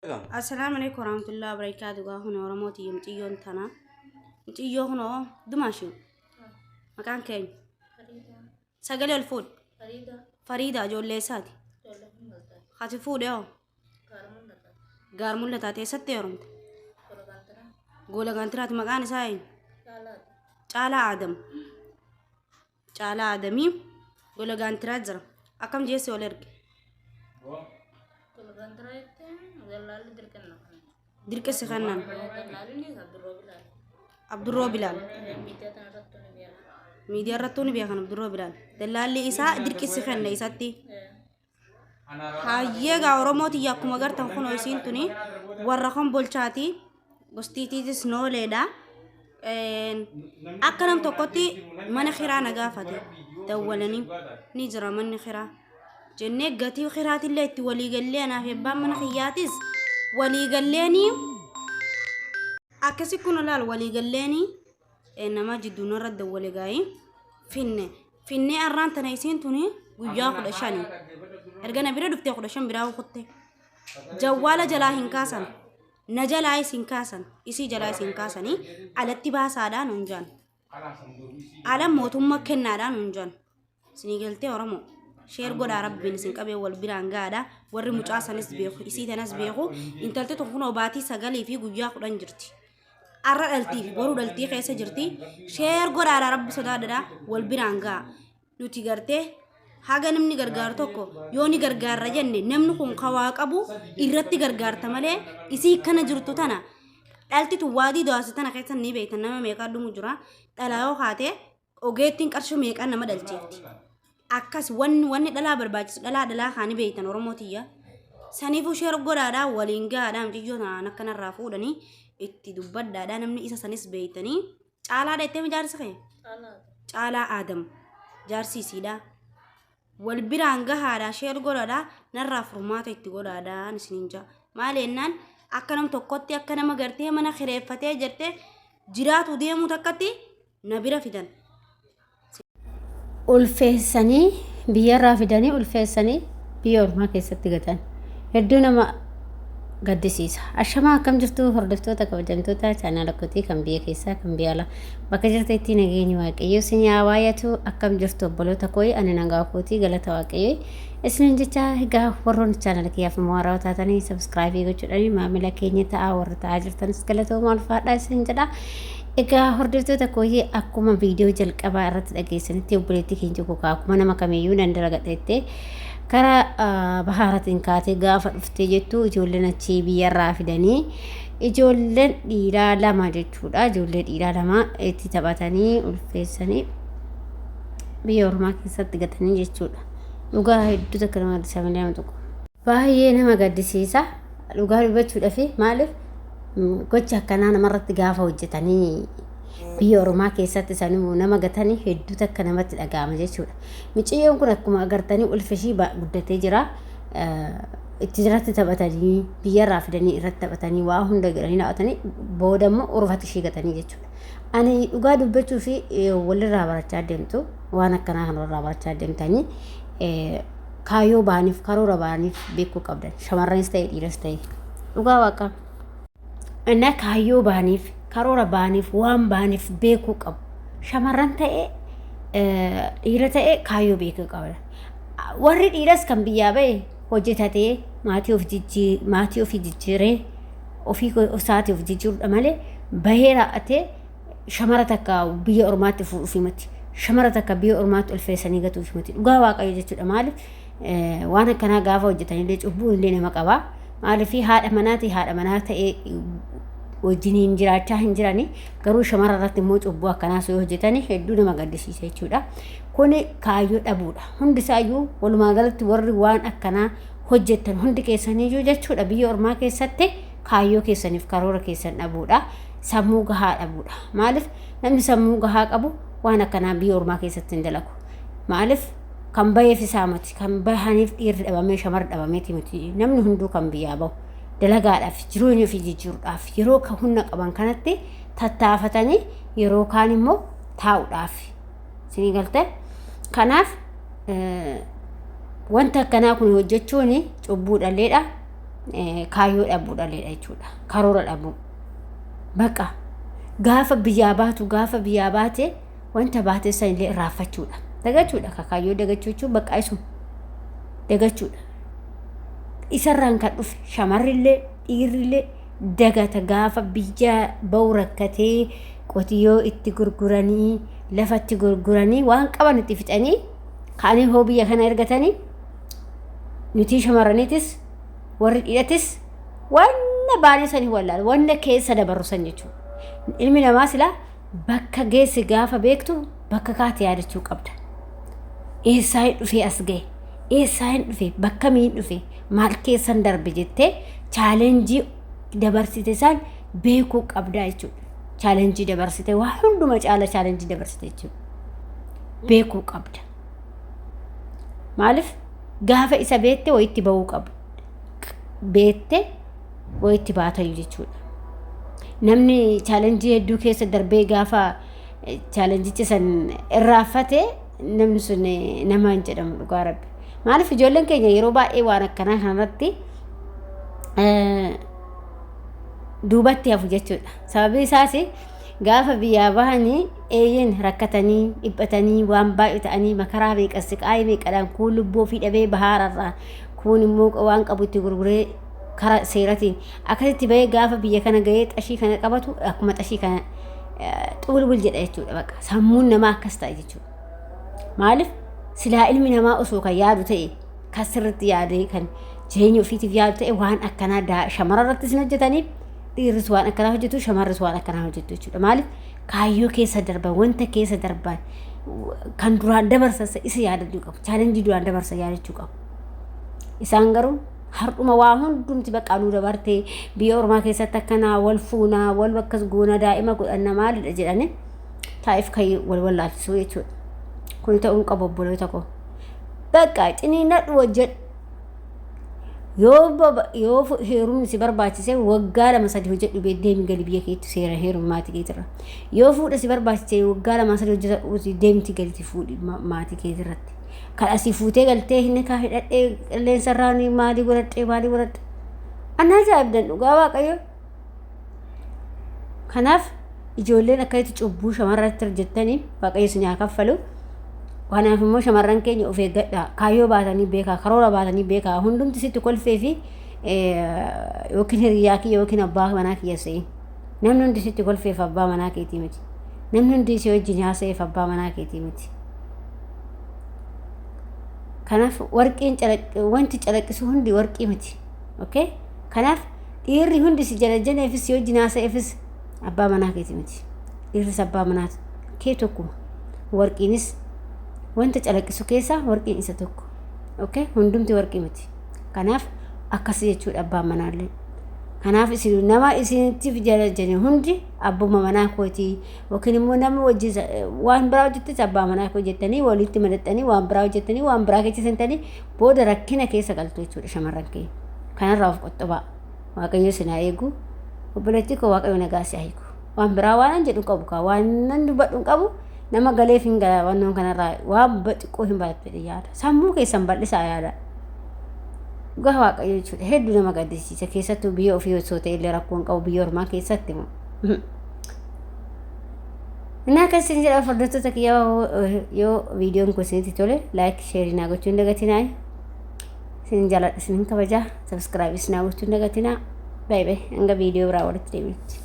Assalaamu alaikum warahmatullahi wabarakaatu. Gaa kun Oromoo tiyya mucayyoon tana. Mucayyoo kunoo dumaashii. Maqaan keenya. Sagalee ol fuudhi. Fariida ijoollee isaati. Hati fuudhee hoo? Gaar mul'ataa teessatti heerumte. Goola gaantiraati maqaan isaa eenyu? Caalaa Aadam. Caalaa Aadamii gola gaantiraa jira. Akkam jeessi wal erge? Dirqisi kennan. Abdurroo Bilaal. Miidiyaa irrattuu ni beekan Abdurroo Bilaal. Dallaalli isaa dirqisi kenne isatti. Hayyee gaa Oromoo tiyya akkuma gartan kunoo isiin tuni warra kombolchaati. Gostiitiitis nooleedha. Akka nam tokkotti mana kiraa na gaafate dawwalanii ni jira manni kiraa. Jennee gatii kiraatillee itti walii gallee anaaf abbaan mana kiyyaatis walii galleenii akkasi kun olaal walii galleenii nama jidduu narra dawwale gaa'ii finne. Finnee arraan tana isiin tuni guyyaa 15. Erga na bira dhuftee 15 biraa kutte. Jawwaala jalaa hin kaasan. Na jalaayis hin kaasan. Isii jalaayis hin kaasanii alatti baasaadhaa nuun jaan. Ala mootummaa kennaadhaa nuun jaan. Isinii galtee Oromoo. Sheer godhaa rabbiin isin qabee wal biraan gaadha. Warri mucaa sanis beeku isii tanas beeku. Intalti tun kunoo baatii 9 fi guyyaa 10 jirti. Arra dhaltii fi boruu dhaltii keessa jirti. Sheer godhaadha rabbi sodaadha wal biraan ga'a. Nuti gartee haga namni gargaaru tokko yoo ni gargaarra jenne namni kun kawaa qabu irratti gargaarta malee isii kana jirtu tana dhalti tun waadii dawaasa tana keessa ni beektan nama meeqaa dhumu jira dhalaa yoo kaate ogeettiin qarshii meeqaa nama dhalcheefti. Akkas wanni wanni dhalaa barbaachisu dhalaa dhalaa kaani beektan Oromoo tiyya. Saniifuu sheer godhaadhaa waliin gahaadhaa mucayyoo tanaan akkanarraa fuudhanii itti dubbadhaadhaa namni isa sanis beektanii caalaadha itti jaarsi kee caalaa Aadam jaarsi isiidha. Wal biraan gahaadhaa sheer godhaadhaa narraa furmaata itti godhaadhaa isiniin jaa. Maal jennaan akka nam tokkotti akka nama gartee mana kireeffatee jettee jiraatu deemuu takkatti na bira fidan. Ulfeessanii biyyarraa fidanii ulfeessanii biyya ormaa keessatti gatan. Hedduu nama gaddisiisa. Ashamaa akkam jirtu hordoftoota kabajamtoota chaanaala kootii kan biyya keessaa kan biyya alaa bakka jirtetti nageenyi waaqayyo isin haa baay'atu akkam jirtu obboloota koo ani nagaa kootii galata waaqayyo isinin jecha egaa warroonni chaanaala kiyyaaf immoo haarawaa taatanii sabskraayibii gochuudhaan maamila keenya ta'aa warra ta'aa jirtanis galatooma ulfaadhaa isin jedha. Egaa hordoftoota kooyyee akkuma viidiyoo jalqabaa irratti dhageessanitti obboleettii keenya tokko akkuma nama kamiyyuu nan dalagadha jettee karaa bahaaratiin kaatee gaafa dhuftee jettu ijoolleen achii biyyarraa fidanii ijoolleen dhiiraa lama jechuudha. Ijoollee dhiiraa lama itti taphatanii ulfeessanii biyya ormaa keessatti gatanii jechuudha. Dhugaa hedduu takka nama gaddisiisa malee nama tokko. Baay'ee nama gaddisiisa. Dhugaa dubbachuudhaaf maaliif gocha akkanaa namarratti gaafa hojjetanii biyya ormaa keessatti sanuu nama gatanii hedduu takka namatti dhaga'ama jechuudha. Miciyyoon kun akkuma agartanii ulfi ishii guddatee jira. Itti irratti taphatanii biyyarraa fidanii irratti taphatanii waa hunda godhanii raawwatanii booda immoo urfatti ishii gatanii jechuudha. Ani dhugaa dubbachuu fi walirraa barachaa deemtu waan akkanaa kan walirraa barachaa deemtanii kaayyoo ba'aniif karoora ba'aniif beekuu qabdan shamarranis ta'e dhiiras ta'e dhugaa waaqa. Innaa kaayyoo ba'aniif karoora ba'aniif waan ba'aniif beekuu qabu shamarran ta'e dhiira ta'e kaayyoo beekuu qabda. Warri dhiiras kan biyyaa ba'e hojjetatee maatii of jijjii maatii ofii jijjiiree ofii isaatii of jijjiirudha malee bahee raa'atee shamara takka biyya ormaatti fuudhuuf miti. Shamara takka biyya ormaatti ulfeessanii gatuuf miti. Dhugaa waaqayyo jechuudha maaliif waan akkanaa gaafa hojjetanillee cubbuun illee nama qaba. Maaliif haadha manaati haadha manaa ta'ee wajjiniin jiraachaa hin jirani garuu shamara irratti immoo cubbuu akkanaas yoo hojjetani hedduu nama gaddisiisa jechuudha. Kuni kaayyoo dhabuudha. Hundi isaayyuu walumaa galatti warri waan akkanaa hojjettan hundi keessaniyyuu jechuudha biyya ormaa keessatti kaayyoo keessaniif karoora keessan dhabuudha. Sammuu gahaa dhabuudha. Maaliif namni sammuu gahaa qabu waan akkanaa biyya ormaa keessatti hin dalagu. Maaliif kan baheef isaa miti kan bahaniif dhiirri dhabamee shamarri dhabameeti miti namni hunduu kan biyyaa bahu dalagaadhaaf jireenya ofii jijjiiruudhaaf yeroo kan humna qaban kanatti tattaafatanii yeroo kaan immoo taa'uudhaaf isinii galte kanaaf wanta akkanaa kun hojjechuun cubbuu dhalleedha. Kaayyoo dhabuu dhaleedha jechuudha. Karoora dhabuu. Baqa gaafa biyyaa baatu gaafa biyyaa baate wanta baate san illee irraanfachuudha. Dagachuudha. Kaayyoo dagachuu jechuun bakka isuma dagachuudha. Isarraan kan dhufe shamarrillee dhiirrillee dagata gaafa biyya ba'u rakkatee qotiyyoo itti gurguranii lafatti gurguranii waan qaban itti fixanii ka'anii hoo biyya kana ergatanii nuti shamarraniitis warri dhiiratis wanna baanee sanii wallaalu wanna keessa dabarru san jechuudha. Ilmi namaa silaa bakka geesse gaafa beektu bakka kaate yaadachuu qabda. Eessaa hin dhufee as ga'e? Eessaa hin dhufe? Bakka miin dhufe? Maal keessan darbe jettee challenge dabarsite isaan beekuu qabda jechuudha. Challenge dabarsite waa hunduma caala challenge dabarsite jechuudha. Beekuu qabda. Maaliif gaafa isa beekte wayitti ba'uu qabda. Beekte wayitti baatayu jechuudha. Namni challenge hedduu keessa darbee gaafa challengeicha san irraanfate namni sun nama hin jedhamu dhugaa rabbi. Maaliif ijoolleen keenya yeroo baay'ee waan akkanaa kanarratti duubatti hafu jechuudha. Sababii isaas gaafa biyyaa bahanii eeyyeen rakkatanii dhiphatanii waan baay'ee ta'anii makaraa meeqa siqaayii meeqadhaan kuun lubbuu ofii dhabee bahaararraa kuun immoo waan qabu itti gurguree karaa seeratiin akkasitti bahee gaafa biyya kana gahee xashii kana qabatu akkuma xashii kana xulbul jedha jechuudha bakka sammuun namaa akkas ta'a jechuudha. Maaliif silaa ilmi namaa osoo kan yaadu ta'e kan sirriitti yaadee kan jireenya ofiitiif yaadu ta'e waan akkanaa shamara irrattis hin hojjetaniif dhiirris waan akkanaa hojjetu shamarris waan akkanaa hojjetu jechuudha. Maaliif kaayyoo keessa darban wanta keessa darban kan duraan dabarsan isa yaadachuu qabu. Challenge duraan dabarsan yaadachuu qabu. Isaan garuu har'uma waa hundumti bakka nuu dabartee biyya ormaa keessatti akkanaa wal fuunaa wal akkas goona daa'ima godhanna maalidha jedhanii taa'eef kan wal wallaalchisuu jechuudha. Kun ta'uu hin qabu obboloota koo. Bakka ciniinadhu hojjedhu. Yoo heerumni si barbaachise waggaa 2 3 hojjedhu deemi gali biyya keetti seera heerumi maatii keetirra. Yoo fuudha si barbaachise waggaa 2 3 hojjedhu deemti galti fuudhi maatii keetirratti. Kan asii fuutee galtee hin kaa hidhadhee qilleensarraa maalii godhadhee maalii godhadhe. Ana ajaa'ibdan dhugaa waaqayyo. Kanaaf ijoolleen akkasitti cubbuu shamarratti hojjettanii waaqayyo isin haa kaffalu. Kanaaf immoo shamarran keenya of eeggadhaa. Kaayyoo baatanii beekaa, karoora baatanii beekaa. Hundumti sitti kolfee fi yookiin hiriyaa kiyya yookiin abbaa manaa kiyya se'in. Namni hundi sitti kolfeef abbaa manaa keetii miti. Namni hundi si wajjin haasa'eef abbaa manaa keetii miti. Kanaaf warqiin wanti calaqqisu hundi warqii miti. Okay? Kanaaf dhiirri hundi si jalajjaneefis si wajjin haasa'eefis abbaa manaa keetii miti. Dhiirris abbaa manaa kee tokkuma. Warqiinis wanta calaqqisu keessaa warqiin isa tokko. Okay? Hundumti warqii miti. Kanaaf akkas jechuudha abbaan manaallee. Kanaaf isin nama isinitti jalajjane hundi abbuma manaa kootii yookiin immoo nama wajjin waan biraa hojjettes abbaa manaa koo jettanii walitti madaxanii waan biraa hojjettanii waan biraa keessa seentanii booda rakkina keessa galtu jechuudha shamarran keenya. Kanarraa of qoxxobaa. Waaqayyo isin haa eegu. Obboleettii koo Waaqayyo nagaa si haa eegu. Waan biraa waan an jedhu qabu kaa waan nan dubbadhu hin qabu nama galeef hin gala wannoon kanarraa waan xiqqoo hin barattu jedhee yaada. Sammuu keessan bal'isaa yaada. Dhugaa Waaqayyo jechuudha hedduu nama gaddisiisa keessattuu biyya ofii osoo ta'e illee rakkoo hin qabu biyya ormaa keessatti immoo. Innaa akkasiin jedha hordoftoota kiyya yoo viidiyoon kun isinitti tole like share naa gochuu hin dagatinaa. Isin jaaladha isin kabajaa subscribe naa gochuu hin dagatinaa. Baay'ee hanga viidiyoo biraa walitti deebinutti.